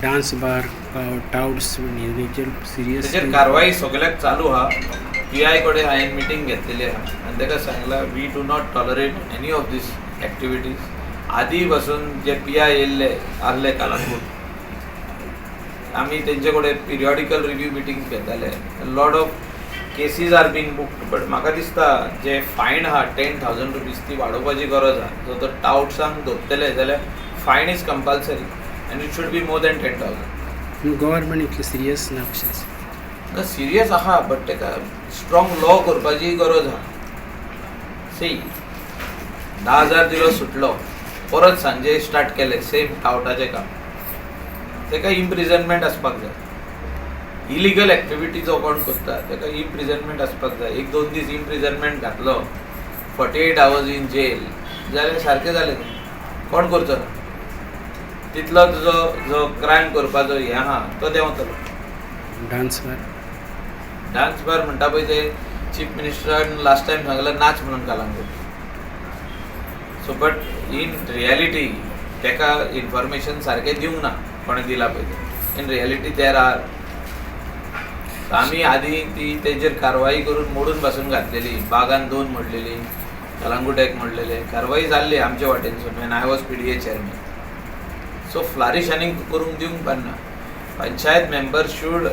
Dance bar, touts हेजेर serious तेचेर कारवाई सगल्याक चालू आहा. पी I कडेन हांवें मिटींग घेतलेली आहा आनी ताका सांगलां, we do not tolerate any of these activities. आदी पासून जे पी I येयल्ले आहले कलंगूट, आमी तेंचे कडेन पिरियॉडिकल रिव्यू मिटींग घेताले. Lot of cases are being booked, but म्हाका दिसता जे फायन आहा 10,000 रुपीज, ती वाडोवपाची गरज आहा. सो तर टावट्सांक धरतले जाल्यार fine is compulsory and it should be more than 10,000. Government इतलें सिरियस ना कशें आसा. ना, सिरियस आहा, बट ताका स्ट्रॉंग लॉ करपाची गरज आहा. सी, 10,000 दिलो, सुटलो, परत सांजे स्टार्ट केलें सेम टावटाचें काम, ताका इम्प्रिजनमेंट आसपाक जाय. इलिगल एक्टिविटी जो कोण करता ताका इम्प्रिजनमेंट आसपाक जाय. एक दोन दीस इम्प्रिजनमेंट घातलो, 48 hours in jail जाल्यार सारकें जालें तें. कोण करचो ना. तितलो तुजो जो क्रायम करपाचो हें आहा तो देंवतलो. Dance bar? डान्स बार म्हणटा पळय, ते चीफ मिनिस्टरान लास्ट टायम सांगलें नाच म्हणून Calangute. So but in reality ताका इन्फॉर्मेशन सारकें दिवंक ना कोणें दिलां पळय तें. इन रियलिटी there are, आमी आदी ती तेजेर कारवाई करून मोडून पासून घातलेली. बागान दोन मोडलेली, कलंगूट एक मोडलेले. कारवाई जाल्ली आमच्या वाटेनसून when I was PDA chairman. So flourish आनीक करूंक दिवंक पारना. Panchayat member should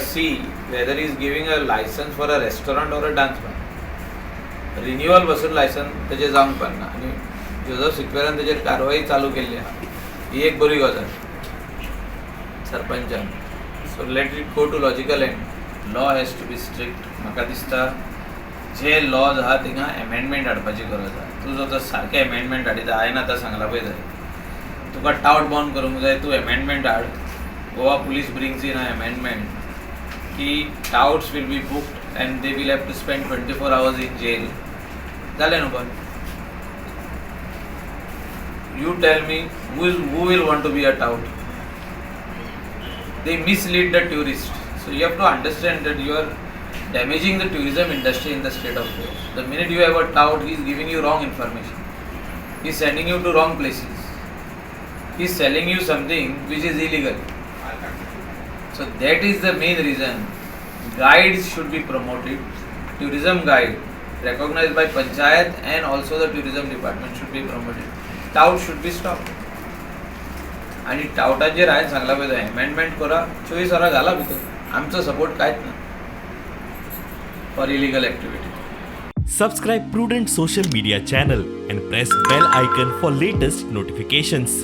see whether is giving a license for a restaurant or a dance bar. Renewal पासून लायसन्स तेजें जावंक पारना आनी जोजफ सिक्वेरान तेजेर कारवाई चालू केल्ली आहा. ही एक बरी गजाल सरपंचान. So let it go to logical end. Law has to be strict. म्हाका दिसता जे लॉज आहा थिंगा एमेंडमेंट हाडपाची गरज आहा. तूं जर सारकें एमेंडमेंट हाडिता, हांवें आतां सांगलां पळय थंय तुका टावट बंद करूंक जाय, तूं एमेंडमेंट हाड. Goa Police brings in a amendment की touts will be booked and they will have to spend 24 hours in jail. जालें न्हू? पण you tell me, who will want to be a tout? They mislead the tourist. So you have to understand that you are damaging the tourism industry in the state of Goa. The minute you have a tout, he is giving you wrong information. He is sending you to wrong places. He is selling you something which is illegal. So that is the main reason. Guides should be promoted. Tourism guide recognized by panchayat and also the tourism department should be promoted. Tout should be stopped. आणि टावटाचेर हांवें सांगलां पळय, amendment करा, 24 वरां घाला भितर. आमचो support कांयच ना for illegal activity. Subscribe Prudent Social Media channel and press bell icon for latest notifications.